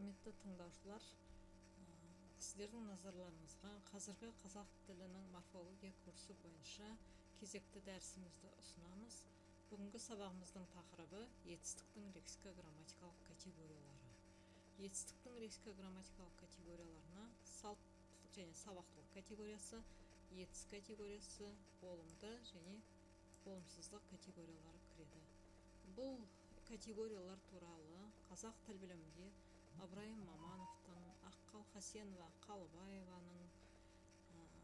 Құрметті тыңдаушылар, сіздердің назарларыңызға қазіргі қазақ тілінің морфология курсы бойынша кезекті дәрісімізді ұсынамыз. Бүгінгі сабағымыздың тақырыбы етістіктің лексика-грамматикалық категориялары. Етістіктің лексика-грамматикалық категорияларына салт және сабақтылық категориясы, етіс категориясы, болымды және болымсыздық категориялары кіреді. Бұл категориялар туралы қазақ тіл білімінде Ыбырайым Мамановтың, Аққал Хасенова Қалыбаеваның,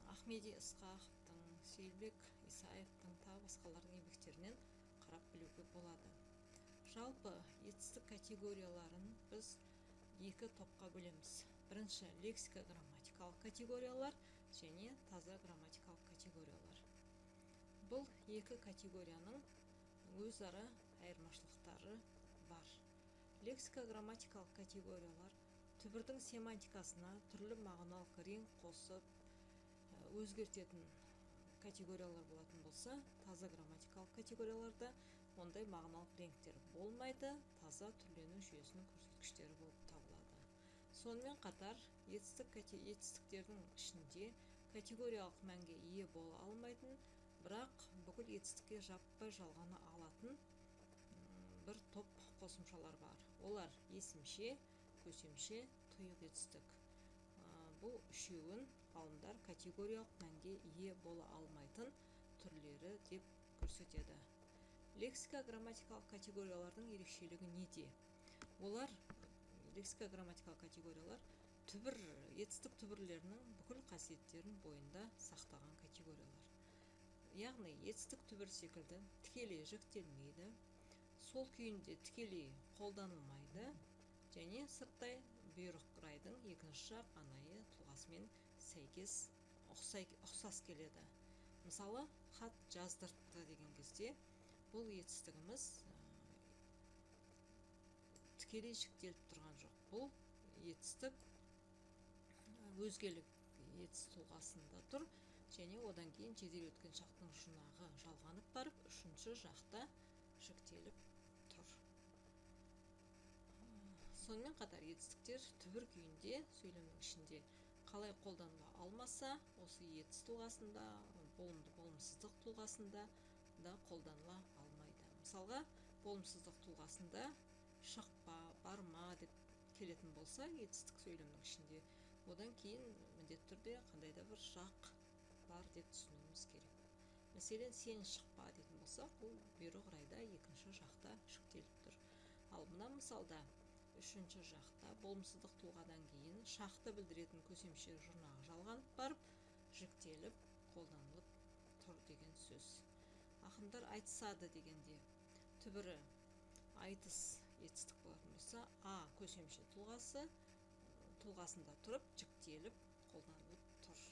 Ахмеди Ысқақовтың, Сейілбек Исаевтың тағы басқалардың еңбектерінен қарап білуге болады. Жалпы етістік категорияларын біз екі топқа бөлеміз. Бірінші лексика-грамматикалық категориялар және таза грамматикалық категориялар. Бұл екі категорияның өзара айырмашылықтары бар. Лексика-грамматикалық категориялар түбірдің семантикасына түрлі мағыналық рең қосып өзгертетін категориялар болатын болса, таза грамматикалық категорияларда ондай мағыналық реңктер болмайды, таза түрлену жүйесінің көрсеткіштері болып табылады. Сонымен қатар етістіктердің ішінде категориялық мәнге ие бола алмайтын, бірақ бүкіл етістікке жаппай жалғана алатын бір топ қосымшалар бар. Олар есімше, көсемше, тұйық етістік. Бұл үшеуін ғалымдар категориялық мәнге ие бола алмайтын түрлері деп көрсетеді. Лексика-грамматикалық категориялардың ерекшелігі неде? Олар лексика-грамматикалық категориялар түбір, етістік түбірлерінің бүкіл қасиеттерін бойында сақтаған категориялар. Яғни етістік түбір секілді тікелей жіктелмейді, сол күйінде тікелей қолданылмайды және сырттай бұйрық райдың екінші жақ анайы тұлғасымен сәйкес ұқсас келеді. Мысалы, хат жаздыртты деген кезде бұл етістігіміз тікелей жіктеліп тұрған жоқ. Бұл етістік өзгелік етіс тұлғасында тұр және одан кейін жедел өткен шақтың жұрнағы жалғанып барып, үшінші жақта жіктеліп тұр. Сонымен қатар етістіктер түбір күйінде сөйлемнің ішінде қалай қолданыла алмаса, осы етіс тұлғасында, болымды болымсыздық тұлғасында да қолданыла алмайды. Мысалға, болымсыздық тұлғасында шықпа, барма деп келетін болса, етістік сөйлемнің ішінде одан кейін міндетті түрде қандай да бір жақ бар деп түсінуіміз керек. Мәселен, сен шықпа дейтін болсақ, бұл бұйрық райда екінші жақта жіктеліп тұр. Ал мына мысалда үшінші жақта болымсыздық тұлғадан кейін шақты білдіретін көсемше жұрнағы жалғанып барып, жіктеліп қолданылып тұр деген сөз. Ақындар айтысады дегенде түбірі айтыс етістік болатын болса, а көсемше тұлғасы тұлғасында тұрып, жіктеліп қолданылып тұр.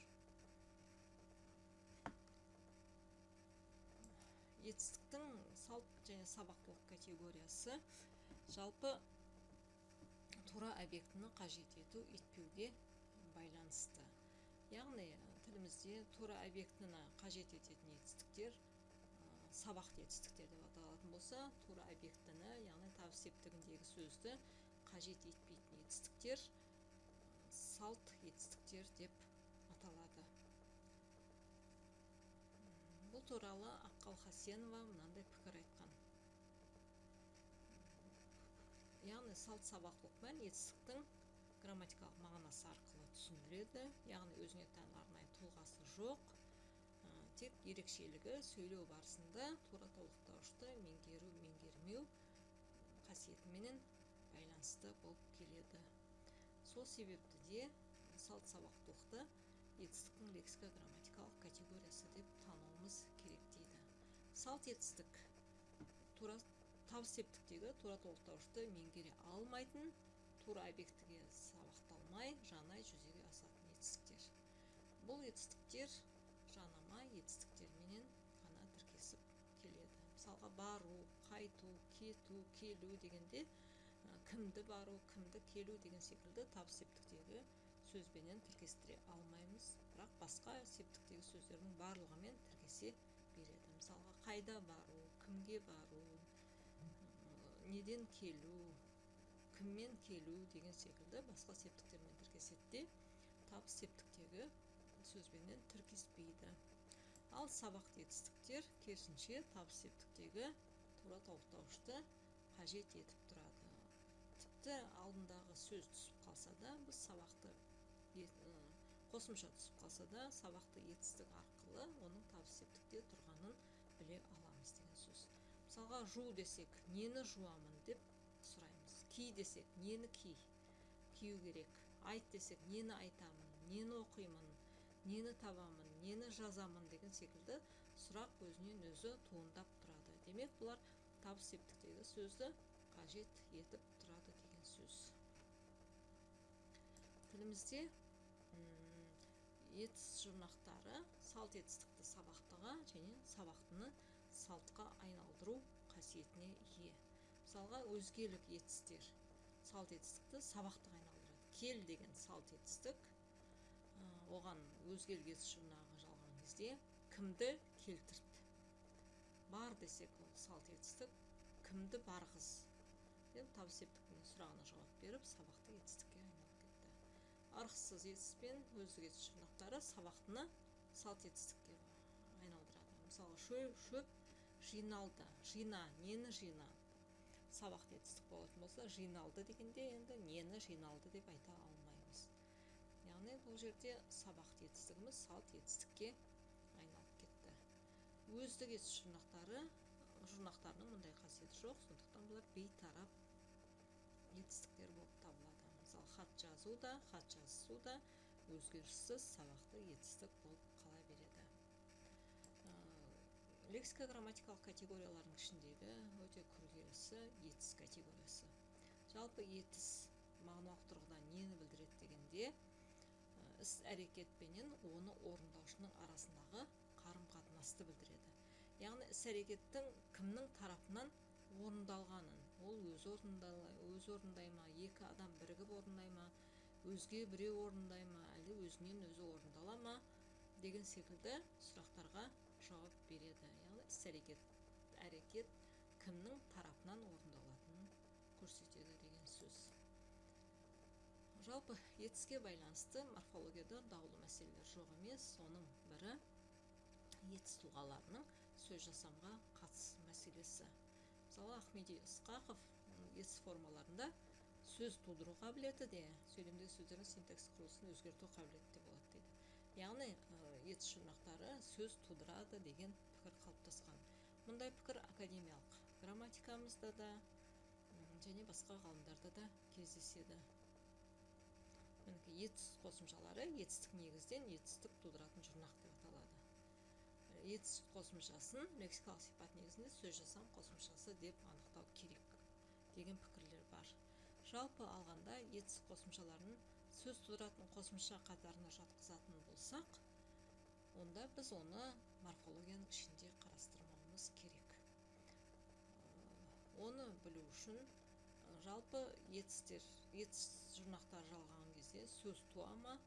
Етістіктің салт және сабақтылық категориясы жалпы тура объектіні қажет ету етпеуге байланысты. Яғни тілімізде тура объектіні қажет ететін етістіктер сабақты етістіктер деп аталатын болса, тура объектіні, яғни табыс септігіндегі сөзді қажет етпейтін етістіктер салт етістіктер деп аталады. Бұл туралы Аққал Хасенова мынандай пікір айтқан. Яғни салт сабақтылық мән етістіктің грамматикалық мағынасы арқылы түсіндіреді. Яғни өзіне тән арнайы тұлғасы жоқ, тек ерекшелігі сөйлеу барысында тура толықтауышты меңгеру, меңгермеу қасиетіменен байланысты болып келеді. Сол себепті де салт сабақтылықты етістіктің лексика-грамматикалық категориясы деп тануымыз керек дейді. Салт етістік тура табыс септіктегі тура толықтауышты меңгере алмайтын, тура объектіге сабақталмай, жанай жүзеге асатын етістіктер. Бұл етістіктер жанама етістіктерменен ғана тіркесіп келеді. Мысалға, бару, қайту, кету, келу дегенде кімді бару, кімді келу деген секілді табыс септіктегі сөзбенен тіркестіре алмаймыз, бірақ басқа септіктегі сөздердің барлығымен тіркесе береді. Мысалға, қайда бару, кімге бару, неден келу, кіммен келу деген секілді басқа септіктермен тіркеседі де, табыс септіктегі сөзбенен тіркеспейді. Ал сабақты етістіктер керісінше табыс септіктегі тура толықтауышты қажет етіп тұрады. Тіпті алдындағы сөз түсіп қалса да, біз сабақты қосымша түсіп қалса да, сабақты етістік арқылы оның табыс септікте тұрғанын біле аламыз деген сөз. Мысалға, жу десек, нені жуамын деп сұраймыз. Ки десек, нені кию керек. Айт десек, нені айтамын, нені оқимын, нені табамын, нені жазамын деген секілді сұрақ өзінен өзі туындап тұрады. Демек, бұлар табыс септіктегі сөзді қажет етіп тұрады деген сөз. Тілімізде етіс жұрнақтары салт етістікті сабақтыға және сабақтыны салтқа айналдыру қасиетіне ие. Мысалға, өзгелік етістер салт етістікті сабақтыға айналдырады. Кел деген салт етістік, оған өзгелік етіс жұрнағы жалған кезде кімді келтірт. Бар десек, ол салт етістік, кімді барғыз деп табыс септіктің сұрағына жауап беріп, сабақты етістікке айналып кетті. Ырықсыз етіс пен өздік етіс жұрнақтары сабақтыны салт етістікке айналдырады. Мысалы, шөп жиналды, жина, нені жина? Сабақты етістік болатын болса, жиналды дегенде енді нені жиналды деп айта алмаймыз. Яғни бұл жерде сабақты етістігіміз салт етістікке айналып кетті. Өздік етіс жұрнақтарының мұндай қасиеті жоқ, сондықтан бұлар бейтарап етістіктер болып табылады. Мысалы, хат жазу да, хат жазысу да өзгеріссіз сабақты етістік болып қала береді. Лексика грамматикалық категориялардың ішіндегі өте күрделісі етіс категориясы. Жалпы етіс мағыналық тұрғыдан нені білдіреді дегенде, іс әрекетпенен оны орындаушының арасындағы қарым-қатынасты білдіреді. Яғни іс әрекеттің кімнің тарапынан орындалғанын, ол өзі орындай ма, екі адам бірігіп орындай ма, өзге біреу орындай ма, әлде өзінен өзі орындала ма деген секілді сұрақтарға жауап береді. Яғни іс әрекет кімнің тарапынан орындалатынын көрсетеді деген сөз. Жалпы етіске байланысты морфологияда даулы мәселелер жоқ емес. Соның бірі етіс тұлғаларының сөз жасамға қатысы мәселесі. Мысалы, Ахмеди Ысқақов етіс формаларында сөз тудыру қабілеті де, сөйлемдегі сөздердің синтаксис құрылысын өзгерту қабілеті де болады дейді. Яғни етіс жұрнақтары сөз тудырады деген пікір қалыптасқан. Мұндай пікір академиялық грамматикамызда да және басқа ғалымдарда да кездеседі. Мінекей, етіс қосымшалары етістік негізден етістік тудыратын жұрнақ деп аталады. Етіс қосымшасын лексикалық сипат негізінде сөз жасам қосымшасы деп анықтау керек деген пікірлер бар. Жалпы алғанда етіс қосымшаларын сөз тудыратын қосымша қатарына жатқызатын болсақ, онда біз оны морфологияның ішінде қарастырмауымыз керек. Оны білу үшін жалпы етіс жұрнақтары жалған кезде сөз туа ма,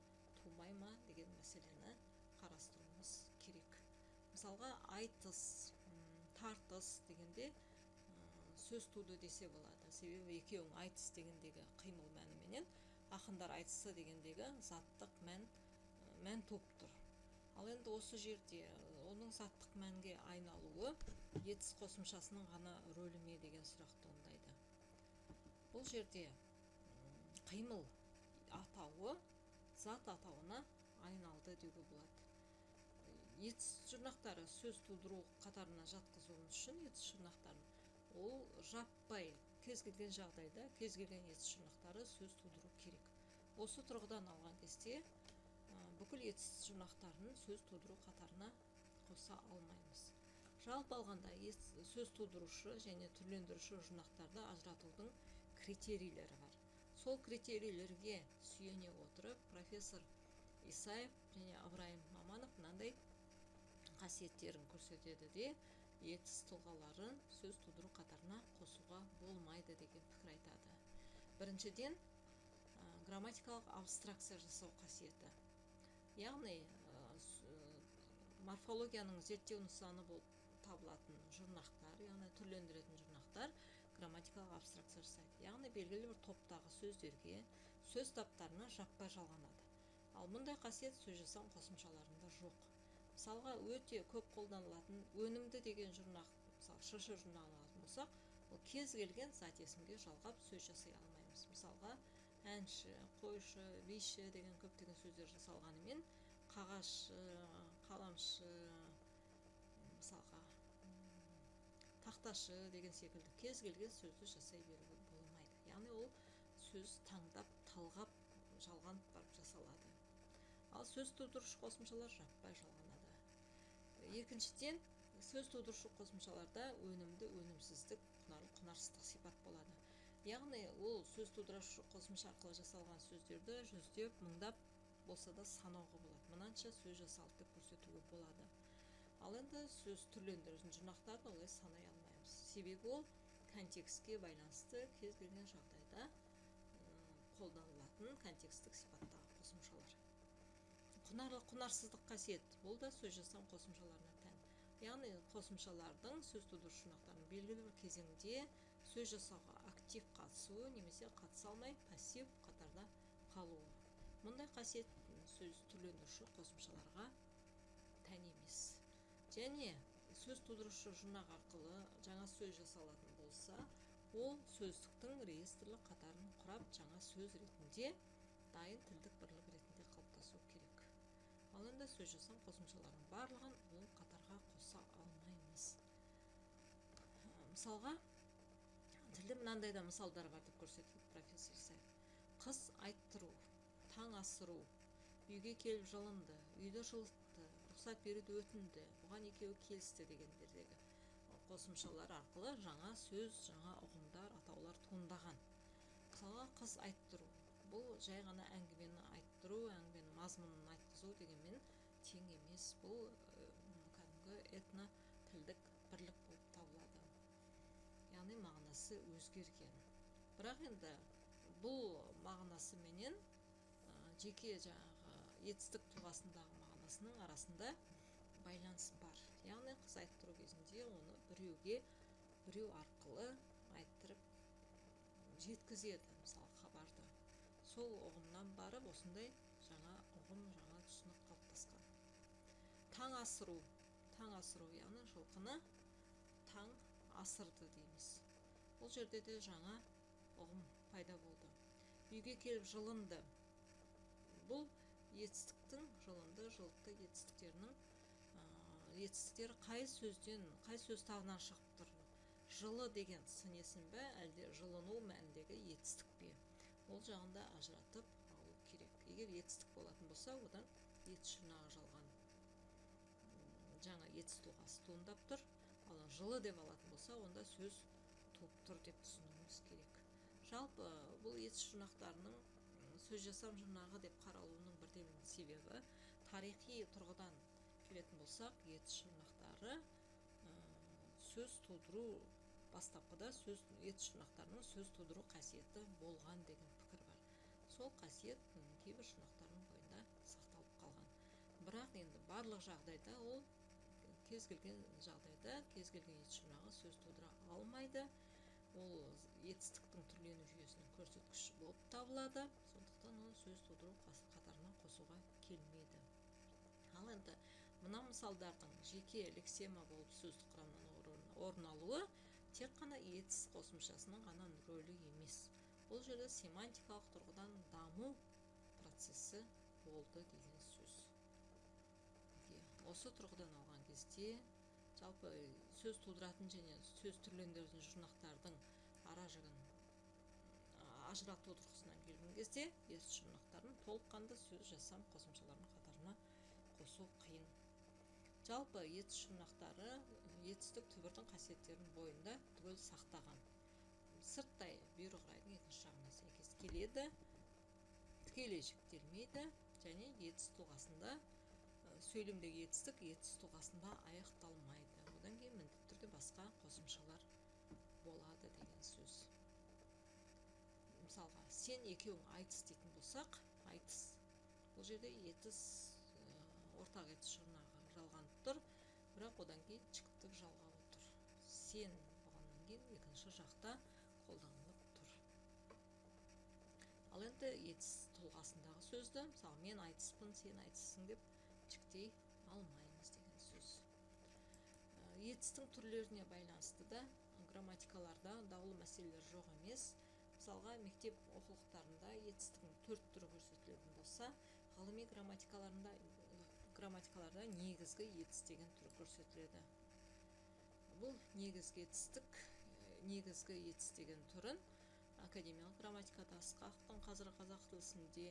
тумай ма деген мәселені қарастыруымыз керек. Мысалға, айтыс, тартыс дегенде сөз туды десе болады. Себебі екеуің айтыс дегендегі қимыл мәніменен ақындар айтысы дегендегі заттық мән туып тұр. Ал енді осы жерде оның заттық мәнге айналуы етіс қосымшасының ғана рөлі ме деген сұрақ туындайды. Бұл жерде қимыл атауы зат атауына айналды деуге болады. Етіс жұрнақтары сөз тудыру қатарына жатқызуымыз үшін етіс жұрнақтарын ол жаппай кез келген жағдайда кез келген етіс жұрнақтары сөз тудыру керек. Осы тұрғыдан алған кезде бүкіл етіс жұрнақтарын сөз тудыру қатарына қоса алмаймыз. Жалпы алғанда сөз тудырушы және түрлендіруші жұрнақтарды ажыратудың критерийлері бар. Сол критерийлерге сүйене отырып, профессор Исаев және Ыбырайым Маманов мынандай қасиеттерін көрсетеді де, етіс тұлғаларын сөз тудыру қатарына қосуға болмайды деген пікір айтады. Біріншіден, грамматикалық абстракция жасау қасиеті. Яғни, морфологияның зерттеу нысаны болып табылатын жұрнақтар, яғни түрлендіретін жұрнақтар грамматикалық абстракция жасайды. Яғни белгілі бір топтағы сөздерге, сөз таптарына жаппай жалғанады. Ал мұндай қасиет сөз жасам қосымшаларында жоқ. Мысалға, өте көп қолданылатын өнімді деген жұрнақ, мысалы, шыршы жұрнағын алатын болсақ, ол кез келген зат есімге жалғап сөз жасай алмаймыз. Мысалға, әнші, қойшы, биші деген көптеген сөздер жасалғанымен, қағазшы, қаламшы, мысалға, тақташы деген секілді кез келген сөзді жасай беруге болмайды. Яғни ол сөз таңдап, талғап, жалғанып барып жасалады. Ал сөз тудырушы қосымшалар жаппай жалғанады. Екіншіден, сөз тудырушы қосымшаларда өнімді, өнімсіздік, құнарлы, құнарсыздық сипат болады. Яғни ол сөз тудырушы қосымша арқылы жасалған сөздерді жүздеп, мыңдап болса да санауға болады. Мынанша сөз жасалды деп көрсетуге болады. Ал енді сөз түрлендіретін жұрнақтарды олай санай алмаймыз. Себебі ол контекстке байланысты кез келген жағдайда қолданылатын контекстік сипаттағы қосымшалар. Құнарлы, құнарсыздық қасиет, бұл да сөз жасам қосымшаларына тән. Яғни қосымшалардың сөз тудырушы жұрнақтардың белгілі бір кезеңде сөз жасауға актив қатысуы немесе қатыса алмай пассив қатарда қалуы. Мұндай қасиет сөз түрлендіруші қосымшаларға тән емес. Және сөз тудырушы жұрнақ арқылы жаңа сөз жасалатын болса, ол сөздіктің реестрлі қатарын құрап, жаңа сөз ретінде дайын тілдік бірлік ретінде қалыптасу керек. Ал енді сөз жасам қосымшаларының барлығын ол қатарға қоса алмаймыз. Мысалға, тілде мынандай да мысалдар бар деп көрсетеді профессор Исаев. Қыз айттыру, таң асыру, үйге келіп жылынды, үйді жылытты, рұқсат беруді өтінді, бұған екеуі келісті дегендердегі қосымшалар арқылы жаңа сөз, жаңа ұғымдар, атаулар туындаған. Мысалға, қыз айттыру, бұл жай ғана әңгімені айттыру, әңгіменің мазмұнын айтқызу дегенмен тең емес. Бұл кәдімгі этнотілдік бірлік болып табылады. Яғни мағынасы өзгерген. Бірақ енді бұл мағынасы менен жеке жаңағы етістік тұлғасындағы мағынасының арасында байланыс бар. Яғни қыз айттыру кезінде оны біреуге, біреу арқылы айттырып жеткізеді, мысалы, хабарды. Сол ұғымнан барып осындай жаңа ұғым, жаңа түсінік қалыптасқан. Таң асыру, таң асыру, яғни жылқыны таң асырды дейміз. Бұл жерде де жаңа ұғым пайда болды. Үйге келіп жылынды. Бұл етістіктің жылынды, жылытты етістіктерінің етістіктері қай сөзден, қай сөз табынан шығып тұр? Жылы деген сын есім бе, әлде жылыну мәніндегі етістік пе? Ол жағында ажыратып алу керек. Егер етістік болатын болса, одан етіс жұрнағы жалған жаңа етіс тұлғасы туындап тұр. Ал жылы деп алатын болса, онда сөз туып тұр деп түсінуіміз керек. Жалпы бұл етіс жұрнақтарының сөз жасам жұрнағы деп қаралуының бірден себебі тарихи тұрғыдан келетін болсақ, етіс жұрнақтары сөз тудыру, бастапқыда сөз етіс жұрнақтарының сөз тудыру қасиеті болған деген пікір бар. Сол қасиет кейбір жұрнақтардың бойында сақталып қалған. Бірақ енді барлық жағдайда ол кез келген жағдайда кез келген етіс жұрнағы сөз тудыра алмайды. Ол етістіктің түрлену жүйесінің көрсеткіші болып табылады. Сондықтан оны сөз тудыру қатарына қосуға келмейді. Ал енді мына мысалдардың жеке лексема болып сөздік құрамнан орын алуы тек қана етіс қосымшасының ғана рөлі емес. Бұл жерде семантикалық тұрғыдан даму процесі болды деген сөз. Осы тұрғыдан алған кезде жалпы сөз тудыратын және сөз түрлендіретін жұрнақтардың ара жігін ажырату тұрғысынан келген кезде етіс жұрнақтарын толыққанды сөз жасам қосымшаларының қатарына қосу қиын. Жалпы етіс жұрнақтары етістік түбірдің қасиеттерін бойында түгел сақтаған. Сырттай бұйрық райдың екінші жағына сәйкес келеді, тікелей жіктелмейді және етіс тұлғасында сөйлемдегі етістік етіс тұлғасында аяқталмайды. Одан кейін міндетті түрде басқа қосымшалар болады деген сөз. Мысалға, сен екеуің айтыс дейтін болсақ, айтыс. Бұл жерде етіс, ортақ етіс жұрнағы жалғанып тұр, бірақ одан кейін жіктік жалғауы тұр. Сен бұған Одан кейін екінші жақта қолданылып тұр. Ал енді етіс тұлғасындағы сөзді, мысалы, мен айтыспын, сен айтыссың деп жіктей алмаймыз деген сөз. Етістің түрлеріне байланысты да грамматикаларда даулы мәселелер жоқ емес. Мысалға, мектеп оқулықтарында етістің 4 түрі көрсетілетін болса, ғылыми грамматикаларда негізгі етіс деген түрі көрсетіледі. Бұл негізгі етістік, негізгі етіс деген түрін академиялық грамматикада, Ысқақтың қазіргі қазақ тілісінде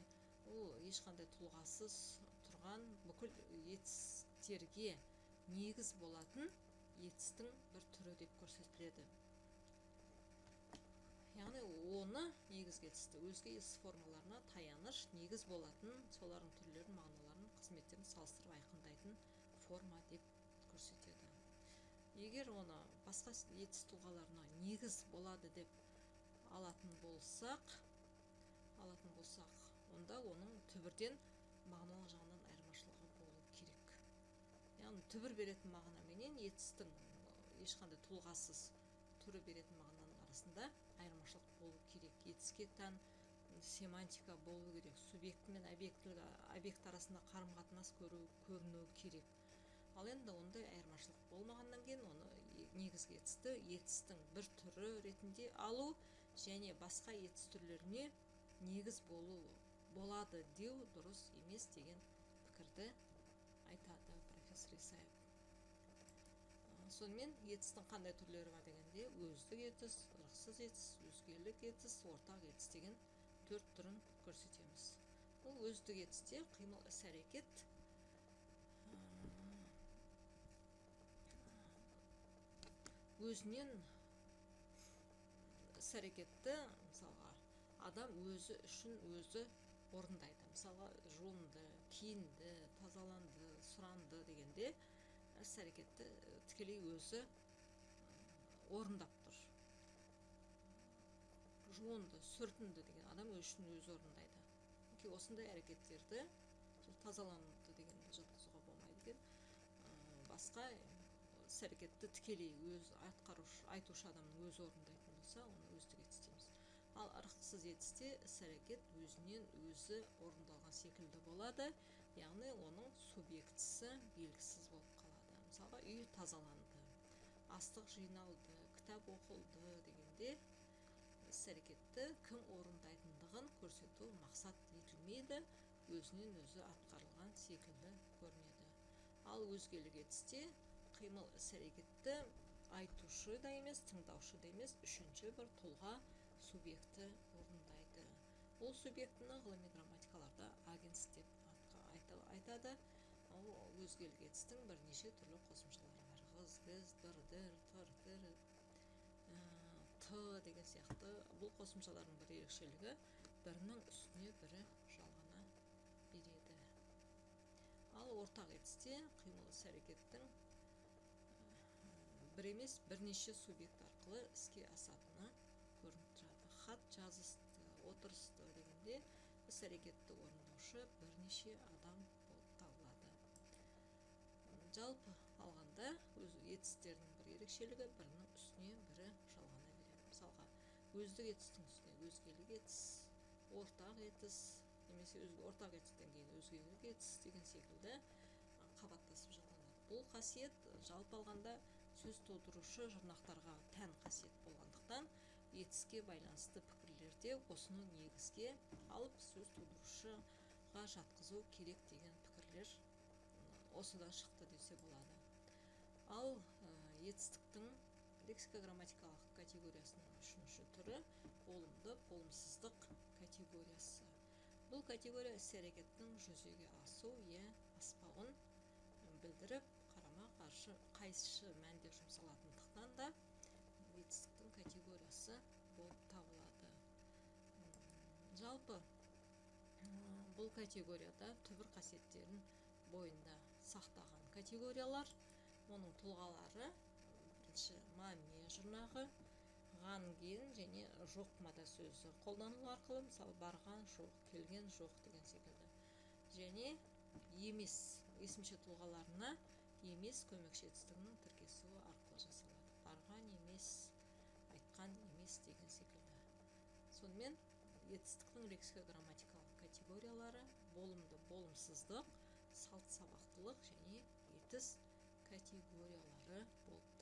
ол ешқандай тұлғасыз тұрған бүкіл етістерге негіз болатын етістің бір түрі деп көрсетіледі. Яғни оны негізгі етісті өзге етіс формаларына таяныш негіз болатын, солардың түрлерін, мағыналарын, қызметтерін салыстырып айқындайтын форма деп көрсетеді. Егер оны басқа етіс тұлғаларына негіз болады деп алатын болсақ, онда оның түбірден мағыналық жағынан айырмашылығы болу керек. Яғни түбір беретін мағына менен етістің ешқандай тұлғасыз түрі беретін мағынаның арасында айырмашылық болу керек. Етіске тән семантика болу керек, субъекті мен объект арасында қарым-қатынас көріну керек. Ал енді ондай айырмашылық болмағаннан кейін оны негізгі етісті етістің бір түрі ретінде алу және басқа етіс түрлеріне негіз болады деу дұрыс емес деген пікірді айтады профессор Исаев. Сонымен етістің қандай түрлері бар дегенде, өздік етіс, ырықсыз етіс, өзгелік етіс, ортақ етіс деген 4 түрін көрсетеміз. Бұл өздік етісте қимыл іс-әрекет өзінен іс-әрекетті, мысалға, адам өзі үшін өзі орындайды. Мысалға, жуынды, киінді, тазаланды, сұранды дегенде іс-әрекетті тікелей өзі орындап тұр. Жуынды, сүртінді деген адам өзі үшін өзі орындайды. Мінекей осындай әрекеттерді тазаланды дегенді жатқызуға болмайды екен. Басқа іс-әрекетті тікелей өз атқарушы, айтушы адамның өзі орындайтын болса, оны өздік етіс дейміз. Ал ырықсыз етісте іс-әрекет өзінен өзі орындалған секілді болады, яғни оның субъектісі белгісіз болып қалады. Мысалға, үй тазаланды, астық жиналды, кітап оқылды дегенде іс-әрекетті кім орындайтындығын көрсету мақсат етілмейді, өзінен өзі атқарылған секілді көрінеді. Ал өзгелік етісте қимыл іс-әрекетті айтушы да емес, тыңдаушы да емес, үшінші бір тұлға субъекті орындайды. Ол субъектіні ғылыми грамматикаларда агенс деп айтады. Ол өзгелік етістің бірнеше түрлі қосымшалары бар. Ғыз, гіз, дыр, дір, тыр, тір, т деген сияқты. Бұл қосымшалардың бір ерекшелігі бірінің үстіне бірі жалғана береді. Ал ортақ етісте қимыл іс-әрекеттің бір емес, бірнеше субъект арқылы іске асатыны көрініп тұрады. Хат жазысты, отырысты дегенде іс-әрекетті орындаушы бірнеше адам болып табылады. Жалпы алғанда өз етістерінің бір ерекшелігі бірінің үстіне бірі жалғана береді. Мысалға, өздік етістің үстіне өзгелік етіс, ортақ етіс немесе ортақ етістен кейін өзгелік етіс деген секілді қабаттасып жалғанады. Бұл қасиет жалпы алғанда сөз тудырушы жұрнақтарға тән қасиет болғандықтан етіске байланысты пікірлерде осыны негізге алып сөз тудырушыға жатқызу керек деген пікірлер осыдан шықты десе болады. Ал етістіктің лексика-грамматикалық категориясының үшінші түрі болымды болымсыздық категориясы. Бұл категория іс-әрекеттің жүзеге асу я аспауын білдіріп, қарама-қарсы қайшы мәнде жұмсалатындықтан да етістіктің категориясы болып табылады. Жалпы бұл категорияда түбір қасиеттерін бойында сақтаған категориялар, оның тұлғалары бірінші маме жұрнағы, ғанген және жоқ мада сөзі қолданылу арқылы, мысалы барған жоқ, келген жоқ деген секілді. Және емес есімше тұлғаларына емес көмекші етістігінің тіркесуі арқылы жасалады. Барған емес, қалыптасқан емес деген секілді. Сонымен, етістіктің лексика грамматикалық категориялары: болымды болымсыздық, салт сабақтылық және етіс категориялары болып